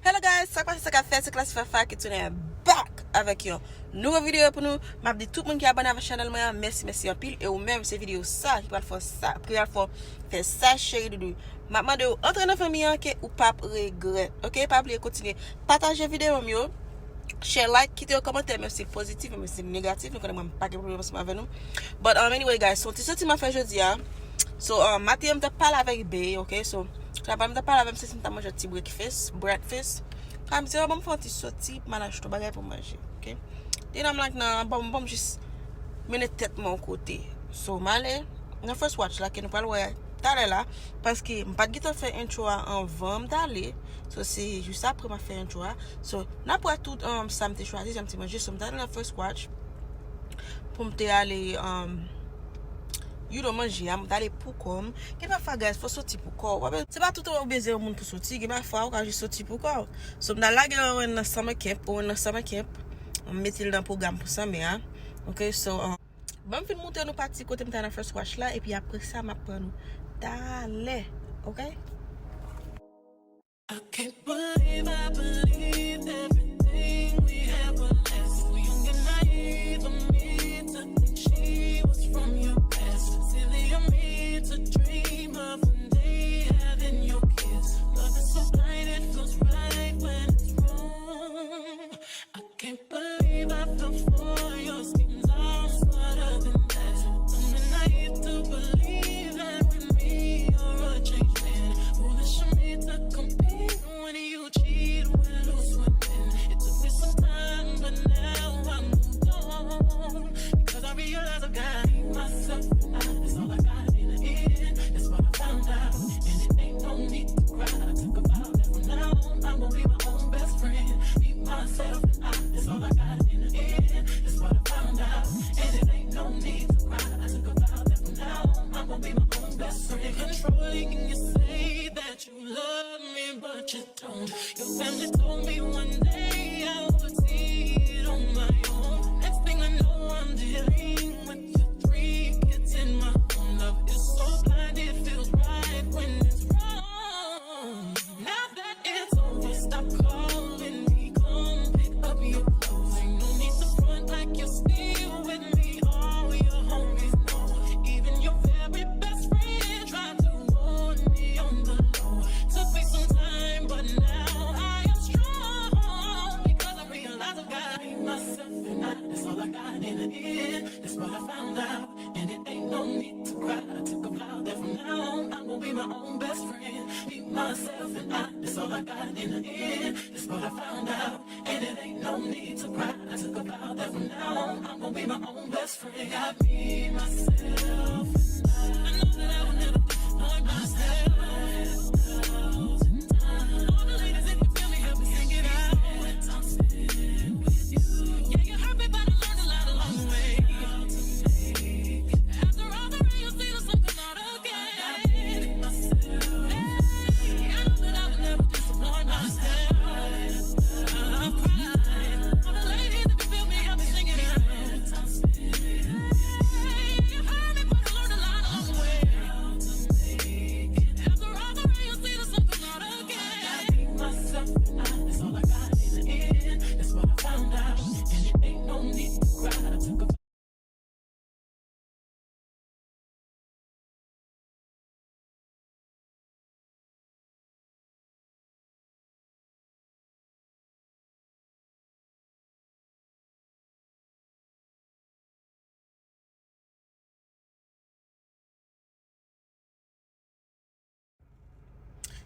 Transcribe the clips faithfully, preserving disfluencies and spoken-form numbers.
Hello guys, sa k pase, sa k ap fèt, se Classy Fafa ki tounen back avèk yon nouvo videyo pou nou. M ap di tout moun ki abòne avèk chanèl mwen an, mèsi, mèsi anpil. E ou menm, se videyo sa ki pral fè w sa, ki pral fè w fè sa, cheri doudou. M ap mande w, antre nan fanmi an ke ou p ap regrèt. Oke, pa bliye kontinye pataje videyo m yo. Share, like, kite yon kòmantè, menm si l pozitif, menm si l negatif, nou konnen mwen m pa gen pwoblèm ansanm avè nou. But, um, anyway, guys, se yon ti soti m ap fè jodi a. So, um, maten an, m t ap pale avèk Bey, oke? So, travay m t ap pale avè m, se si m t ap manje yon ti breakfast, breakfast. Kòm m di, "Oh, ban m fè yon ti soti, pou m al achte yon bagay pou m manje," oke? Then I'm like, "Nan, ban m, ban m jis mennen tèt mwen yon kote." So, m ale nan First Watch la, ke nou pral wè talè la, paske m pa t gentan fè intro a anvan m t ale. So, se jis apre m ap fè intro a. So, n ap wè tout, um, sa m te chwazi, sa m te manje. So, m t ale nan First Watch pou m te ale, um, you know, manje a, m t ale pou kò m. Gen pafwa, guys, fò w soti pou kò w. Se pa tout ou bezwen yon moun pou soti. Gen pafwa, ou ka jis soti pou kò w. So, m t al lage Owen nan summer camp, Owen nan summer camp. M mete l nan pwogram pou summer a. Oke, so, um, Ban m fin montre nou pati kote m ta nan First Watch la, epi apre sa, m ap pran nou talè, oke? I can't believe I believed everything we had was last. So young and naive of me to think she was from your past. Silly of me to dream of one day having your kids. Love is so blind, it feels right when it's wrong. I can't believe I fell for your schemes. I'm smarter than that. Too naive to believe that with me you're a changed man. Foolish of me to compete when you cheat, when lose, when win. It took me some time, but now I moved on. Because I realize I gotta be myself, and I, that's all I got in the end. That's what I found out, and it ain't no need to cry. I took a vow that from now on I'm gonna be my own best friend. Be myself, and I, that's all I got in the end. That's what I found out, and it ain't no need to cry. I took a vow that from now on I'm gonna be my own best friend. Controlling, and you say that you love me, but you don't. Your family told me one day I would see it on my own. Next thing I know, I'm dealing with your three kids in my home. Love is so blind, it feels right when it's wrong. Now that it's over, stop calling me. Come pick up your clothes. Ain't no need to front like you're still with me. All your homies know. Even your very best friend tried to warn me on the low. Took me some time, but now I am strong. Because I realize I gotta be myself, and I, that's all I got in the end. That's what I found out, and it ain't no need to cry. I took a vow that from now on I'm gonna be my own best friend. Be myself, and I, that's all I got in the end. That's what I found out, and it ain't no need to cry. I took a vow that from now on I'm gonna be my own best friend. I be myself, and I, I know that I will never disappoint myself. All the ladies, if you feel me, help me sing it out. Yeah, you hurt me, but I learned a lot along the way. After all the rain, you see the sun come out again. Hey, I know that I will never disappoint myself. I've cried. All the ladies, if you feel me, help me sing it out. Hey, you hurt me, but I learned a lot along the way. After all the rain, you see the sun come out again. Myself, and I, that's all I got in the end. That's what I found out. And it ain't no need to cry. I took a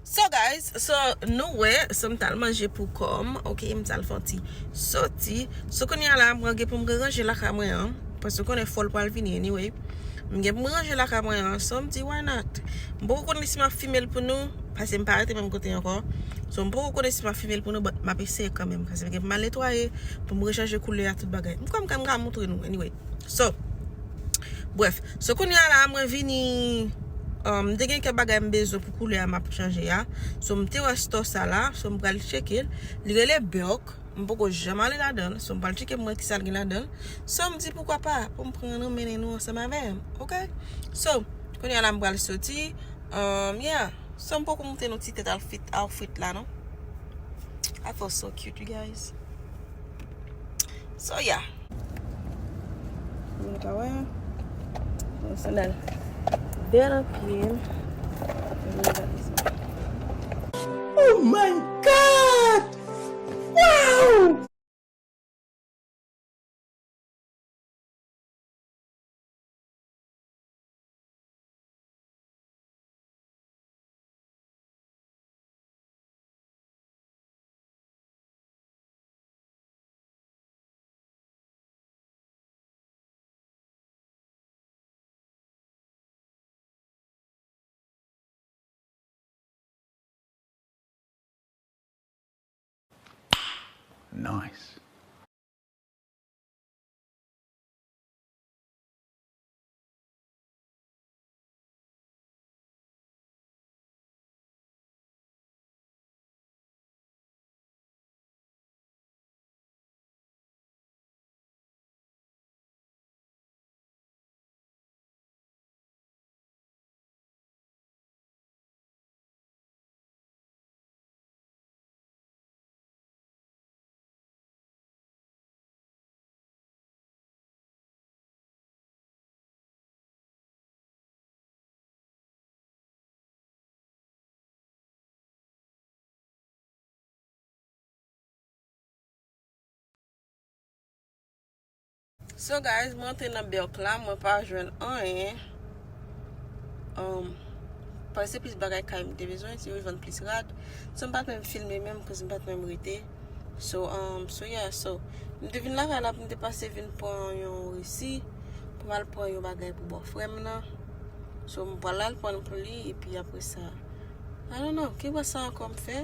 So guys, so nou wè, so m t al manje pou kò m, oke, m t al fè yon ti soti. So kounye a la, mwen gen pou m ranje lakay mwen an, paske w konnen fò l pral vini anyway. M gen pou m ranje lakay mwen an, so m di why not? M poko konnen si m ap filme l pou nou, paske m pa rete menm kote ankò. So m poko konnen si m ap filme l pou nou, but m ap eseye kanmenm, paske m gen pou m al netwaye, pou m rechanje koulè a, tout bagay. M kwè m ka, m ka montre nou, anyway. So, bref, so kounye a la, mwen vini, um, m te gen kèk bagay m bezwen pou koulè a m ap chanje a. So, m te wè store sa la, so m pral tcheke l. Li rele Belk, m poko janm ale ladan l. So, m pral tcheke m wè kisa l gen ladan l. So, m di poukwa pa, pou m pran l, m mennen nou ansanm avè m, oke? So, kounye a la, m pral soti, um, yeah. So, m poko montre nou ti tèt outfit, outfit la, non? I feel so cute, you guys. So yeah. Nou ka wè. Yon sandal bèl anpil. Oh my God! Wow! Nice. So guys, mwen antre nan Bèk la, mwen pa jwenn anyen. Um, paske se plis bagay kay m te bezwen, se yo vann plis rad. So m pa t menm filme menm, koz m pa t menm rete. So, um, so yeah, so m te vin lakay la pou m te pase vin pran yon resi, pou m al pran yon bagay pou bòfrè m nan. So m pral al pran l pou li, epi apre sa, I don't know, ki bò sa ankò m fè?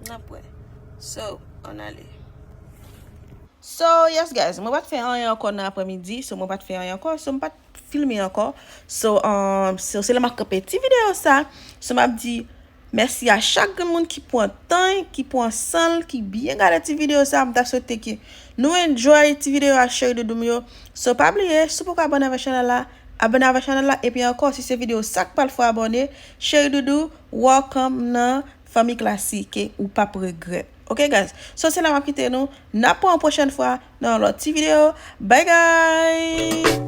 N ap wè. So, ann ale. So, yes guys, mwen pa t fè anyen ankò nan aprèmidi, so mwen pa t fè anyen ankò, so m pa t filme ankò. So, um, so se la m ap kanpe ti videyo sa. So m ap di mèsi a chak grenn moun ki pran tan, ki pran san l, ki byen gade ti videyo sa. M ta swete ke nou enjoy ti videyo a, cheri doudou m yo. So pa bliye, si w poko abòne avèk chanèl la, abòne avèk chanèl la. Epi ankò, si se videyo sa k pral fè w abòne, cheri doudou, welcome nan fanmi klasik, e ou p ap regrèt. Ok guys, so se la m ap kite nou. N ap wè yon pwochèn fwa nan yon lòt ti videyo. Bye guys!